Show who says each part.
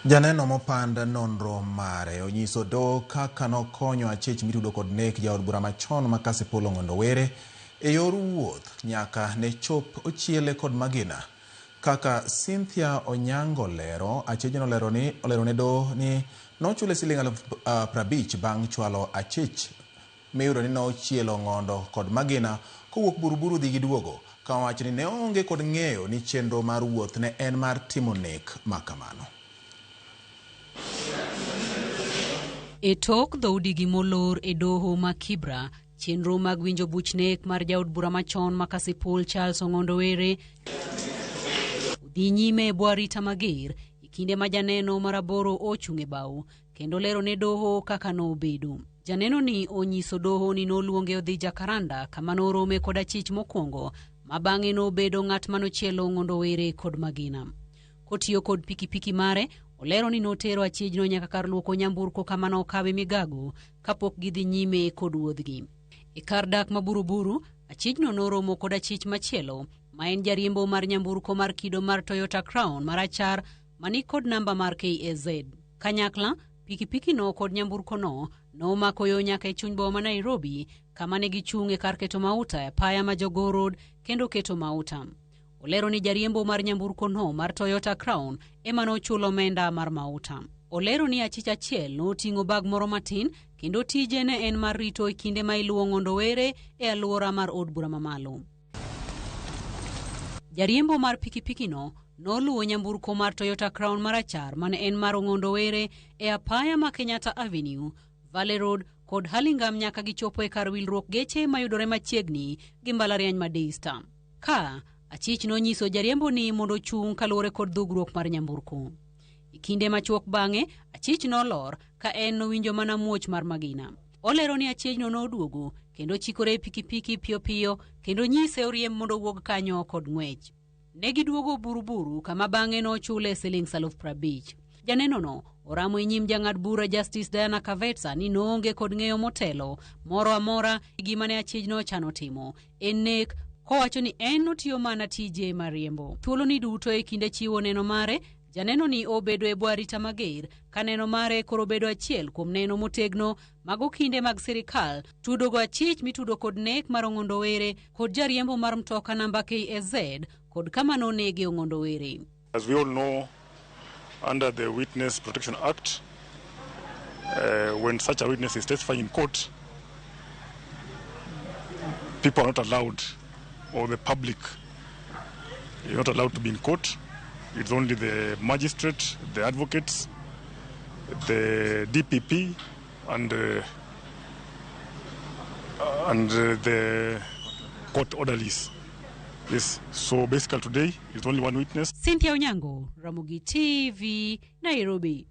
Speaker 1: Janeno mopand nonro mare onyiso doho kaka nokonyo achich mitudo kod nek jaod bura machon ma Kasipul Ong'ondo Were e yor wuoth nyaka ne chop ochiele kod magina. Kaka Cynthia Onyango lero, achijno olero ni olero ne doho ni nochule siling 50,000 bang' chwalo achich miyudo ni nochielo Ong'ondo kod magina kowuok Buruburu dhi gi duogo, ka owacho ni ne oonge kod ng'eyo ni chenro mar wuoth ne en mar timo nek ma kamano.
Speaker 2: E tok dhoudigi molor e doho ma Kibra, chenro mag winjo buch nek mar jaod bura machon ma Kasipul Charles Ong'ondo Were odhi nyime e bwo arita mager e kinde ma janeno mar aboro ochung' e bao kendo lero ne doho kaka nobedo. Janeno ni onyiso doho ni noluonge odhi Jakaranda kama norome kod achich mokwongo ma bang'e nobedo ng'at manochielo Ong'ondo Were kod magina. Kotiyo kod pikipiki mare, olero ni notero achijno nyaka kar luoko nyamburko kama nokawe migago kapok gidhi nyime kod wuodhgi. E kar dak ma Buruburu, achijno noromo kod achich machielo ma en jariembo mar nyamburko mar kido mar Toyota Crown marachar mani kod namba mar KAZ. Kanyakla, pikipiki no kod nyamburko no nomako yo nyaka e chuny boma ma Nairobi kama ne gichung' e kar keto mauta e apaya ma Jogoo Road kendo keto mauta. Olero ni jariembo mar nyamburko no mar Toyota Crown ema nochulo omenda mar mauta. Olero ni achich achiel noting'o bag moro matin kendo tije ne en mar rito e kinde ma iluwo Ong'ondo Were e alwora mar od bura mamalo. Jariembo mar pikipiki no noluwo nyamburko mar Toyota Crown marachar mane en mar Ong'ondo Were e apaya ma Kenyatta Avenue, Valley Road kod Hurlingham nyaka gichopo e kar wilruok geche mayudore machiegni gi mbalariany ma Daystar. Ka achich nonyiso jariembo ni mondo ochung' kaluwore kod dhugruok mar nyamburko. E kinde machuok bang'e, achich nolor ka en nowinjo mana muoch mar magina. Olero ni achiechno noduogo kendo chikore e pikipiki piyo piyo kendo nyise oriemb mondo owuog kanyo kod ng'wech. Ne giduogo Buruburu kama bang'e nochule siling 50,000. Janeno no oramo e nyim jang'ad bura Justice Diana Kavetsa ni noonge kod ng'eyo motelo moro amora gima ne achijno ochano timo en nek kowacho ni en notiyo mana tije mar riembo. Thuolo ni duto e kinde chiwo neno mare, janeno ni obedo e bwo arita mager ka neno mare koro bedo achiel kuom neno motegno mago kinde mag sirikal tudogo achich mitudo kod nek mar Ong'ondo Were kod jariembo mar mtoka namba KSZ kod kama nonege Ong'ondo Were.
Speaker 3: As we all know, under the Witness Protection Act, when such a witness is testifying in court, people are not allowed, or the public is not allowed to be in court. It's only the magistrate, the advocates, the DPP, and the court orderlies. Yes, so basically today it's only one witness.
Speaker 2: Cynthia Onyango, Ramogi TV, Nairobi.